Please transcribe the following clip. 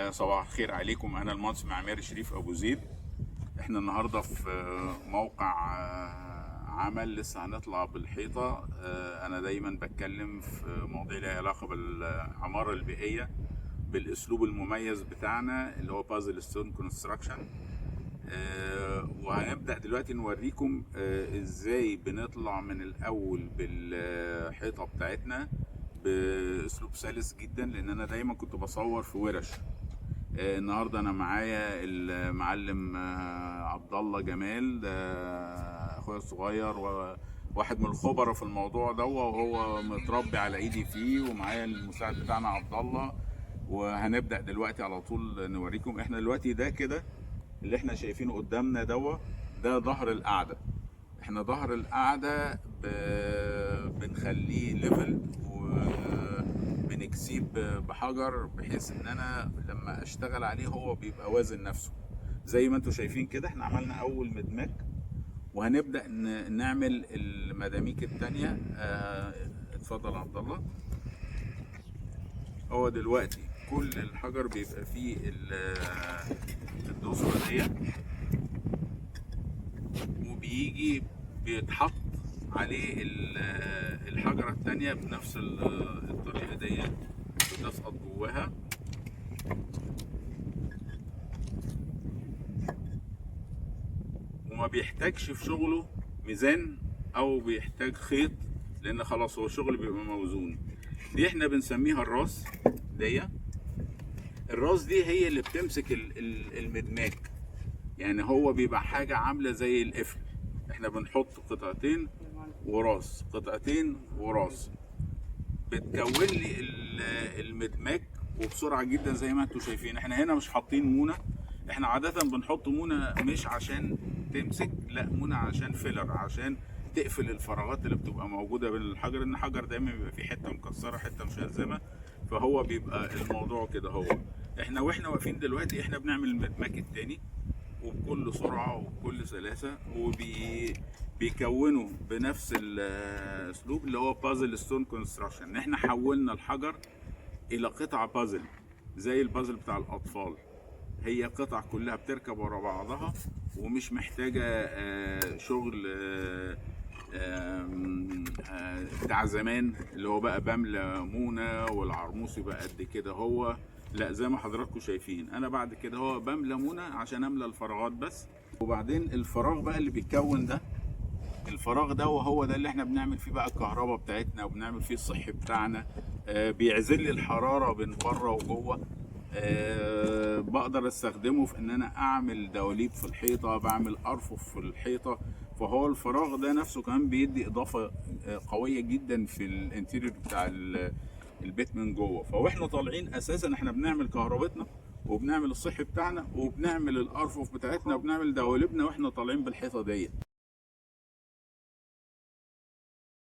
صباح الخير عليكم. انا المهندس معماري شريف ابو زيد. احنا النهارده في موقع عمل لسه هنطلع بالحيطه. انا دايما بتكلم في مواضيع لها علاقة بالعماره البيئية بالاسلوب المميز بتاعنا اللي هو puzzle stone construction. وهنبدأ دلوقتي نوريكم ازاي بنطلع من الاول بالحيطة بتاعتنا باسلوب سلس جدا، لان انا دايما كنت بصور في ورش. النهارده انا معايا المعلم عبد الله جمال، ده اخويا الصغير وواحد من الخبراء في الموضوع ده، وهو متربي على ايدي فيه، ومعايا المساعد بتاعنا عبد الله. وهنبدأ دلوقتي على طول نوريكم. احنا دلوقتي ده كده اللي احنا شايفينه قدامنا ده ظهر القعدة. احنا ظهر القعدة بنخليه level وبنكسيه بحجر، بحيث ان انا لما اشتغل عليه هو بيبقى وازن نفسه. زي ما انتم شايفين كده احنا عملنا اول مدماك، وهنبدأ نعمل المداميك التانية. اتفضل يا عبد الله. هو دلوقتي كل الحجر بيبقى فيه الدوسرة ديت، وبيجي بيتحط عليه الحجرة التانية بنفس الطريقة ديت، بتسقط جواها. وما بيحتاجش في شغله ميزان او بيحتاج خيط، لان خلاص هو الشغل بيبقى موزون. دي احنا بنسميها الراس دي. الراس دي هي اللي بتمسك المدماك، يعني هو بيبقى حاجة عاملة زي القفل. احنا بنحط قطعتين وراس، قطعتين وراس، بتكون لي المدماك وبسرعة جدا. زي ما انتم شايفين احنا هنا مش حاطين مونة. احنا عادة بنحط مونة مش عشان تمسك، لا، مونة عشان filler، عشان تقفل الفراغات اللي بتبقى موجودة بين الحجر، ان الحجر دايما بيبقى فيه حتة مكسرة، حتة مش لازمة. فهو بيبقى الموضوع كده. هو احنا واحنا واقفين دلوقتي احنا بنعمل المدماك التاني، وبكل سرعة وبكل سلاسة، وبيكونوا بنفس الاسلوب اللي هو puzzle stone construction. احنا حولنا الحجر الى قطع بازل زي البازل بتاع الاطفال، هي قطع كلها بتركب ورا بعضها ومش محتاجة شغل بتاع زمان اللي هو بقى بملى مونة والعرموسي بقى قد كده. هو لا، زي ما حضراتكم شايفين انا بعد كده هو بملى مونة عشان املى الفراغات بس. وبعدين الفراغ بقى اللي بيتكون ده، الفراغ ده وهو ده اللي احنا بنعمل فيه بقى الكهرباء بتاعتنا، وبنعمل فيه الصحي بتاعنا. بيعزل لي الحرارة بين بره وجوه. بقدر استخدمه في ان انا اعمل دواليب في الحيطة، بعمل ارفف في الحيطة. فهو الفراغ ده نفسه كمان بيدي اضافة قوية جدا في ال interior بتاع البيت من جوه. فواحنا طالعين اساسا احنا بنعمل كهربتنا، وبنعمل الصحي بتاعنا، وبنعمل الارفف بتاعتنا، وبنعمل دواليبنا واحنا طالعين بالحيطة ديت.